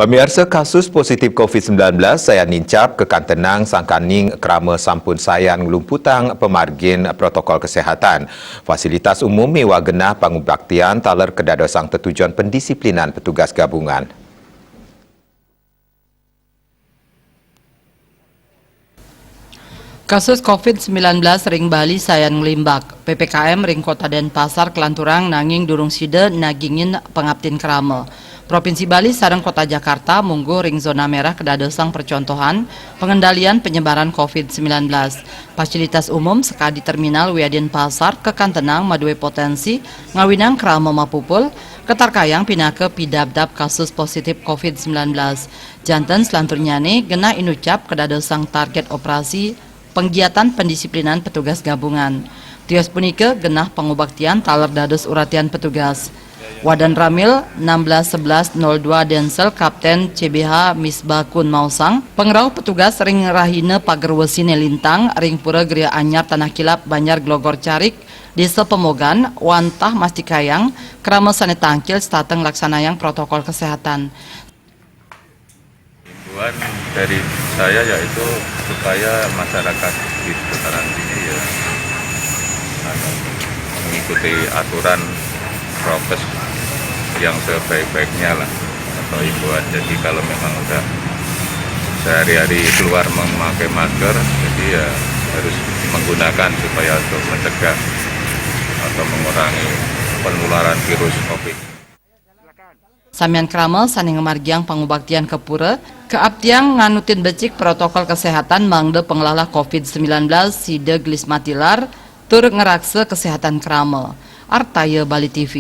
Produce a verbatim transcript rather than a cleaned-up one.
Pamiarsa, kasus positif covid sembilan belas sayan nincap kakantenang sangkaning krama sampun sayan nglumputang pamargin protokol kesehatan. Fasilitas umum miwah genah pangubaktian taler kadadosang tetujon pendisiplinan petugas gabungan. Kasus covid sembilan belas ring Bali sayan nglimbak. P P K M ring Kota Denpasar kalanturang nanging durung sida nagingin pangaptin krama. Provinsi Bali sareng Kota Jakarta mungguh ring zona merah kadadosang percontohan pengendalian penyebaran covid sembilan belas. Fasilitas umum sakadi terminal wiadin pasar kakantenang madué potensi ngawinang krama mapupul, katarkayang pinaka pidabdab kasus positif covid sembilan belas. Janten selanturnyané genah inucap kadadosang target operasi penggiatan pendisiplinan petugas gabungan. Tios punika genah pangubaktian taler dados uratian petugas. Wadan Ramil enam belas sebelas nol dua Densel Kapten C B H Misbakun maosang, pangrauh petugas ring rahina Pagerwesiné lintang ring Pura Gria Anyar Tanah Kilap Banjar Glogor Carik, Desa Pemogan, wantah mastikayang krama sané tangkil setata nglaksanayang protokol kesehatan. Himbauan dari saya yaitu supaya masyarakat di seputaran sini ya, anu, mengikuti aturan prokes yang sebaik-baiknya lah, atau himbauan. Jadi kalau memang udah sehari-hari keluar memakai masker, jadi ya harus menggunakan supaya untuk mencegah atau mengurangi penularan virus covid. Samian krama sané ngamargiang pangubaktian ka pura, kaaptiang nganutin becik protokol kesehatan mangda panglalah covid sembilan belas sida gelis matilar tur ngraksa kesehatan krama. Artaya Bali T V.